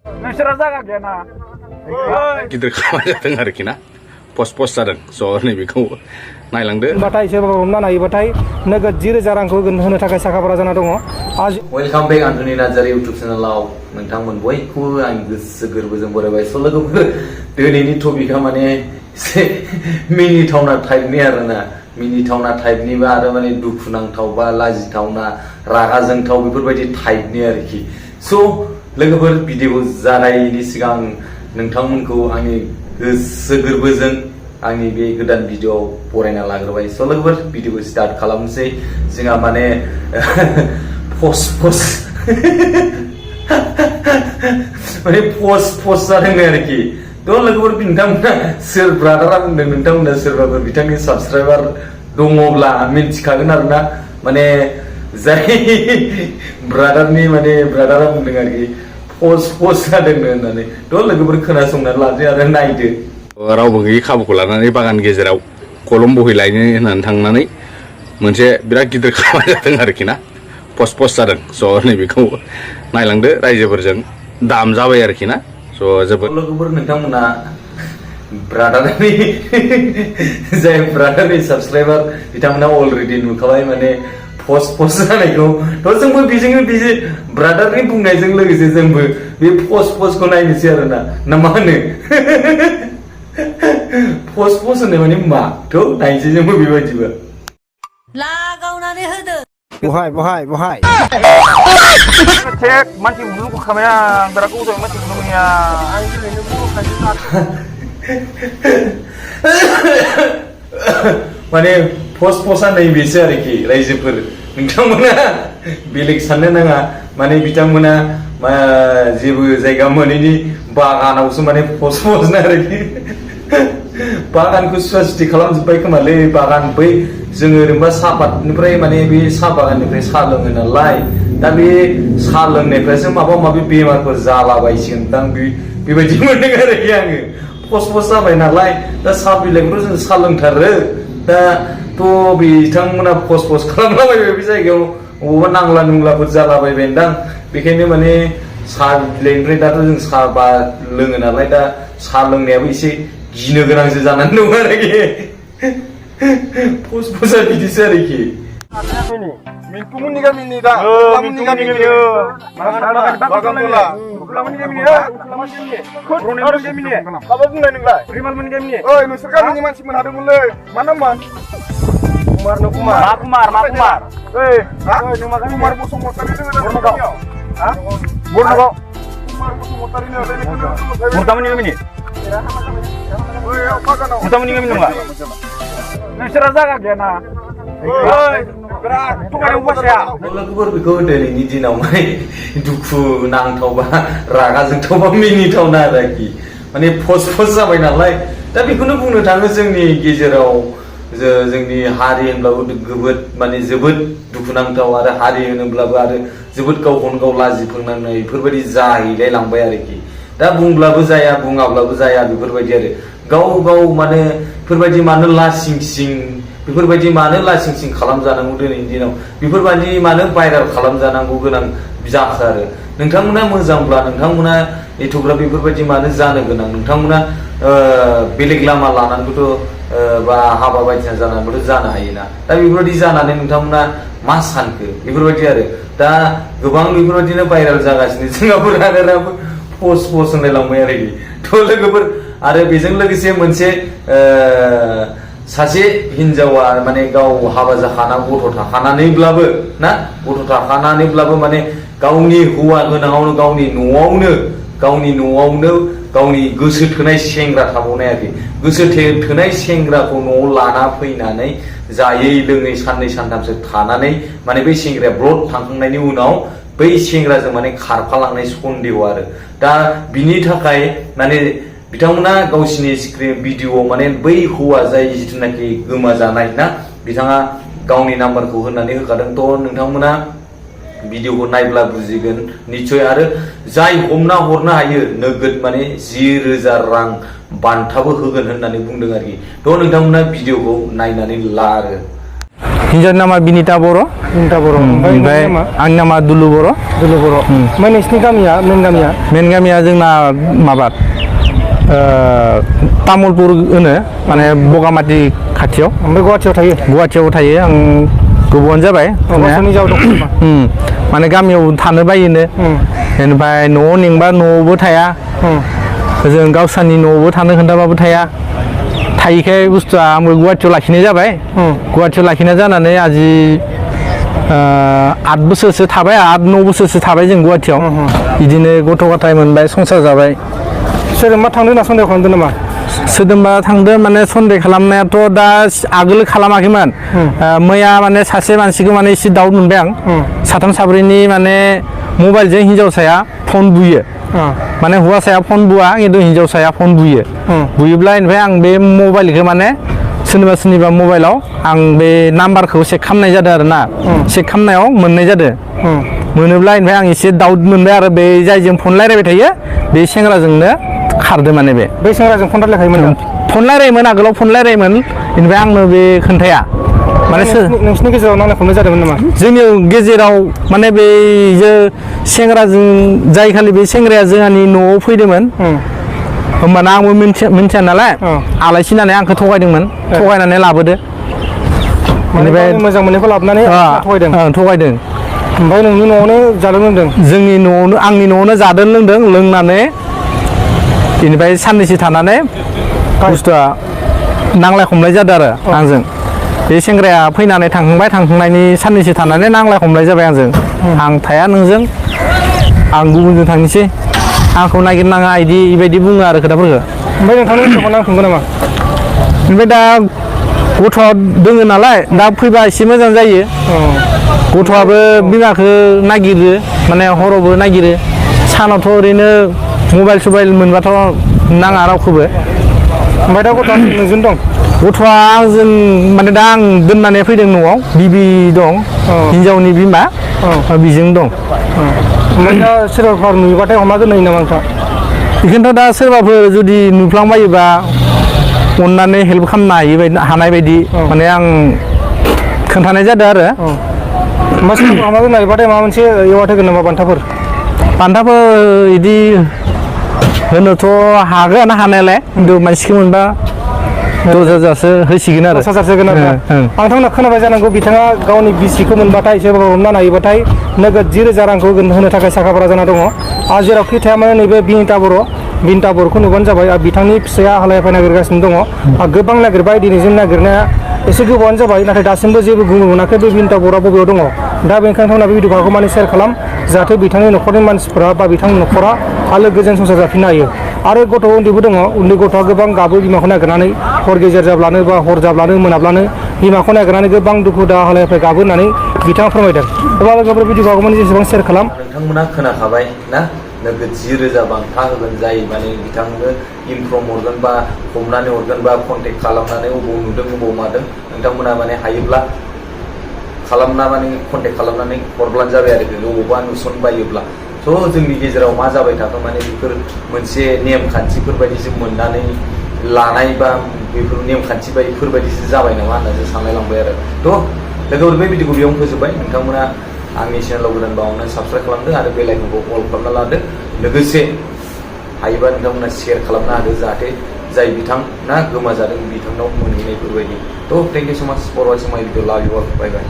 नोंसोरा जागा गैयाना गिदिर खामानि जादों आरोखि ना पस्ट जादों स' नैबेखौ नायलांदो बाथाय सोरबा हमना नायोबाथाय नोगोद 10,000 रांखौ होनो थाखाय साखाफारा जाना दङ। वेलकाम बेक आन्टनि नार्जारि इउटुब चेनेलाव नोंथांमोन बयखौबो आं गोसो गोरबोजों बरायबाय। स' लोगोफोर दिनैनि टपिकआ माने एसे मिनिथावना टाइपनि आरोना, मिनिथावना टाइपनिबा आरो माने दुखुनांथाव बा लाजिथावना रागा जोंथाव बेफोरबायदि टाइपनि आरोखि। स' लोगोफोर भिडिअ जागायैनि सिगां नोंथांमोनखौ आंनि गोसो गोरबोजों आंनि बे गोदान भिडिअ बरायना लाग्रोबाय। स' लोगोफोर भिडिअ स्टार्ट खालामनोसै। जोंहा माने पस्ट माने पस्ट जादों आरोखि। थ' लोगोफोर नोंथांमोना सोर ब्रादारा बुंदों, नोंथांमोना सोरबाफोर बिथांनि साबसक्राइबार दङब्ला मिन्थिखागोन आरोना, माने जाय ब्रादारा बुंदों आरोखि पस्ट जादों होननानै। थ' लोगोफोर खोनासंनानै लादो आरो नायदो। रावबो गैयै खाबुखौ लानानै बागान गेजेराव कलम बोहैलायनो होननानै थांनानै मोनसे बिराद गिदिर खामानि जादों आरोखि ना, पस्ट जादों। स' नैबेखौ नायलांदो रायजोफोरजों दामजाबाय आरोखि ना। स' जोबोद लोगोफोर नोंथांमोना ब्रादारनि जाय ब्रादारनि साबसक्राइबार बिथांमोना अलरेडि नुखाबाय माने पस्ट जानायखौ। थ' जोंबो बेजोंनो बे ब्रादारनि बुंनायजों लोगोसे जोंबो बे पस्टखौ नायनोसै आरोना, ना मा होनो? पस्ट होननाय माने मा? थ' नायनोसै जोंबो बेबायदिबो। लागावनानै होदो। बहाय चेक मानसि बुलुखौ खामाया आं बिराद गोबाव मानसि बुलु मैया आं दिनैनो बुलुखायसो माने पस्टआ नैबेसो आरोखि रायजोफोर। नोंथांमोना बेलेग साननो नाङा, माने बिथांमोना जेबो जायगा मोनैनि बागानावसो माने पस्ट आरोखि। बागानखौ सुवासिटि खालामजोब्बाय खोमालै। बागान बै जोङो ओरैनोबा साहापातनिफ्राय माने बे साहा बागाननिफ्राय साहा लोङो नालाय, दा बे साहा लोंनायफ्रासो माबा माबि बेमारफोर जालाबायसिगोन दां बेबायदि मोनदों आरोखि आङो। पस्ट जाबाय नालाय, दा साहा बिलाइखौथ' जों साहा लोंथारो, दा थ' बिथांमोना पस्ट खालामलाबायबाय बे जायगायाव, बबावबा नांला नुंलाफोर जालाबायबायदां। बेखायनो माने साहा बिलाइनिफ्राय दाथ' जों साहा लोङो नालाय, दा साहा लोंनायाबो एसे गिनो गोनांसो जानानै दं आरोखि। पस्टआ बिदिसो आरोखि। मिन्टुमोननि गामिनि दा मिन्टुमोननि गामिनि बागान गला उखलामोननि गामिनि रनेलमोननि गामिनि माबा बुंनाय नोंलाय? रिमालमोननि गामिनि। ओइ नोंसोर गामिनि मानसिमोन हादोंमोनलै, मा नाममोन? कुमार ओइ नों मा कुमार बसुमतारी दोङो ना गामियाव? हा बरनगाव कुमार बसुमतारीनो मुर्दामोननि गामिनि। ओइ बागानाव मुर्दामोननि गामिनि नङा? नोंसोरा जागा गैयाना लोगोफोर बेखौ दिनैनि दिनाव माने दुखु नांथाव बा रागा जोंथाव बा मिनिथावना आरोखि, माने पस्ट जाबाय नालाय। दा बेखौनो बुंनो थाङो जोंनि गेजेराव जोंनि हारि होनब्लाबो जोबोद दुखुनांथाव, आरो हारि होनोब्लाबो आरो जोबोद गावखौनो गाव लाजि फोनांनाय बेफोरबायदि जाहैलाय लांबाय आरोखि। दा बुंब्लाबो जाया बुङाब्लाबो जाया बेफोरबायदि आरो गाव माने बेफोरबायदि मानो बेफोरबायदि मानो लासिं खालामजानांगौ दिनैनि दिनाव, बेफोरबायदि मानो भाइराल खालामजानांगौ गोनां जाखो आरो। नोंथांमोना मोजांब्ला नोंथांमोना एथ'ग्राब बेफोरबायदि मानो जानो गोनां? नोंथांमोना बेलेग लामा लानानैबोथ' बा हाबा बायदिसिना जानानैबोथ' जानो हायोना। दा बेफोरबायदि जानानै नोंथांमोना मा सानखो बेफोरबायदि आरो। दा गोबां बेफोरबायदिनो भाइराल जागासिनो जोंहाबो रादाराबो पस्ट होनलायलांबाय आरोखि। थ' लोगोफोर आरो बेजों लोगोसे मोनसे सासे हिनजावा माने गाव हाबा जाखाना गथ' थाखानानैब्लाबो माने गावनि हौवा गोनाङावनो गावनि न'आवनो गावनि गोसो थोनाय सेंग्रा थाबावनाय आरोखि। गोसो थोनाय सेंग्राखौ न'आव लाना फैनानै जायै लोङै साननै सानथामसो थानानै माने बै सेंग्राया ब्लड थांखांनायनि उनाव बै सेंग्राजों माने खारफालांनाय सन्देह आरो। दा बिनि थाखाय माने बिथांमोना गावसिनि स्क्रिन भिडिअ माने बै हौवा जाय जिथुनाखि गोमाजानाय ना, बिथाङा गावनि नाम्बारखौ होनानै होखादों। थ' नोंथांमोना भिडिअखौ नायब्ला बुजिगोन निस्सय। आरो जाय हमना हरनो हायो नोगोद माने 10,000 रां बान्थाबो होगोन होननानै बुंदों आरोखि। थ' नोंथांमोना भिडिअखौ नायनानै ला आरो। हिन्जावनि नामा बिनिता बर' बिनिता बर' ओमफ्राय आंनि नामा दुलु बर' दुलु बर' ओमफ्राय नोंसिनि गामिया मेन गामिया जोंना माबा तामुलपुर होनो माने बगामाथि खाथियाव ओमफ्राय गुवाहाटियाव थायो आं गोबावानो जाबाय माने गामियाव थानो बायोनो बेनिफ्राय न'आव नेंबा न'आवबो थाया जों गावसानि न'आवबो थानो खोन्थाबाबो थायिखाय बुस्थुआ आंबो गुवाहाटियाव लाखिनाय जाबाय गुवाहाटियाव लाखिनाय जानानै आजि 8 बोसोरसो थाबाय 8-9 बोसोरसो थाबाय जों गुवाहाटियाव बिदिनो गथ' गथाय मोनबाय संसार जाबाय सोरजोंबा थांदों ना सन्देह खालामदों नामा सोरजोंबा थांदों माने सन्देह खालामनायाथ' दा आगोल खालामाखैमोन मैया माने सासे मानसिखौ माने एसे दाउट मोनबाय आं साथाम साब्रैनि माने मबाइलजों हिन्जावसाया फन बुयो माने हौवासाया फन बुवा खिन्थु हिन्जावसाया फन बुयो बुयोब्ला ओमफ्राय आं बे मबाइलखौ माने सोरनिबा मबाइलाव आं बे नाम्बारखौ चेक खालामनाय जादों आरो ना चेक खालामनायाव मोननाय जादों मोनोब्ला ओमफ्राय आं एसे दाउट मोनबाय आरो बे जायजों फन रायलायबाय थायो बे सेंग्राजोंनो खारदो माने बे सेंग्राजों फन रायलायखायोमोन फन रायलायोमोन आगोलाव फन रायलायोमोन ओमफ्राय आंनो बे खोन्थाया माने नोंसिनि गेजेराव नांलाय खमलाय जादोंमोन नामा जोंनि गेजेराव माने बे सेंग्राजों जाय खालि बे सेंग्राया जोंहानि न'आव फैदोंमोन होमबाना आंबो मिन्थिया नालाय आलासि होननानै आंखौ थगायनानै लाबोदो बेनिफ्राय मोजां मोननायखौ लाबोनानै थगायदों ओमफ्राय नोंनि न'आवनो जादों लोंदों आंनि न'आवनो जादों लोंदों लोंनानै बेनिफ्राय साननैसो थानानै बुस्थुआ नांलाय खमलाय जादों आरो आंजों बे सेंग्राया फैनानै थांखांनायनि साननैसो थानानै नांलाय खमलाय जाबाय आंजों आं थाया नोंजों आं गुबुनजों थांनोसै आंखौ नागिरनाङा बेबायदि बुङो आरो खोथाफोरखौ ओमफ्राय नोंथांनि हिनजावखौ नांथांगोन नामा ओमफ्राय दा गथ'आ दोङो नालाय दा फैबा एसे मोजां जायो गथ'आबो बिमाखौ नागिरो माने हरावबो नागिरो सानावथ' ओरैनो मबाइल मोनबाथ' नाङा रावखौबो ओमफ्राय दा गथ'आ नोंजों दं गथ'आ आंजों माने दा आं दोननानै फैदों न'आव बिबि दं हिन्जावनि बिमा बिजों दं ओमफ्राय दा सोरबाफोर नुयोबाथाय हमा दोननाय नामा नोंथां बेखौनोथ' दा सोरबाफोर जुदि नुफ्लांबायोबा अननानै हेल्प खालामनो हानाय बायदि माने आं खोन्थानाय जादों आरो सोरबाफोर हमा दोननायबाथाय माबा मोनसे एवार्ड होगोन नामा बान्थाफोर बिदि होनोथ' हागोन हानायालाय खिन्थु मानसिखौ मोनबा 10,000सो होसिगोन आरो 10,000 होगोन आरो नोंथांमोना खोनाबाय जानांगौ बिथाङा गावनि बिसिखौ मोनबाथाय सोरबा हमनानै हायोबाथाय नोगोद 10,000 रांखौ होनो थाखाय साखाफारा जाना दङ आरो जेरावखि थाया माने नैबे बिनिता बर'खौ नुबानो जाबाय आरो बिथांनि फिसाया हालाय हाफाय नागिरगासिनो दङ आरो गोबां नागिरबाय दिनैजों नागिरनाया एसे गोबावानो जाबाय नाथाय दासिमबो जेबो गुमुर मोनाखै बे बिनिता बर'आ बबेयाव दङ दा बेनिखायनो नोंथांमोना बे भिडिअखौ माने शेयार खालाम जाहाथे बिथांनि न'खरनि मानसिफोरा बा बिथांनि न'खरा आलो गोजोन संसार जाफिननो हायो आरो गथ' उन्दैबो दङ उन्दै गथ'आ गोबां गाबो बिमाखौ नागिरनानै हर गेजेर जाब्लानो बा हर जाब्लानो मोनाब्लानो बिमाखौ नागिरनानै गोबां दुखु दाहा हालाय गाबो होननानै बिथाङा फोरमायदों अब्ला लोगोफोर भिडिअखौ माने जेसेबां शेयार खालाम नोंथांमोना खोनाखाबाय ना नोगोद 10,000 बान्था होगोन जाय माने बिथांनो इनफर्म हरगोन बा हमनानै हरगोन बा कन्टेक्ट खालामनानै अबाव नुदों अबाव मादों नोंथांमोना माने हायोब्ला खालामना माने कन्टेक्ट खालामनानै हरब्लानो जाबाय आरो बबावबा नुसनबायोब्ला थ' जोंनि गेजेराव मा जाबाय थाखो माने बेफोर मोनसे नेमखान्थिफोर बायदिसो मोननानै लानाय बा बेफोर नेमखान्थि बायदिफोरबायदिसो जाबाय नामा होननानै सानलायलांबाय आरो थ' लोगोफोर बे भिडिअखौ बेयावनो फोजोबबाय नोंथांमोना आंनि चेनेलाव गोदानबा अननानै साबस्क्राइब खालामदो आरो बेल आइकनखौ अल खालामना लादो लोगोसे हायोबा नोंथांमोना शेयार खालामनो हादो जाहाथे जाय बिथांना गोमाजादों बिथांनाव मोनहैनायफोरबायदि थ' थेंक इउ सो माच फर वाचिं माय भिडिअ लाभ इउ अल बाय बाय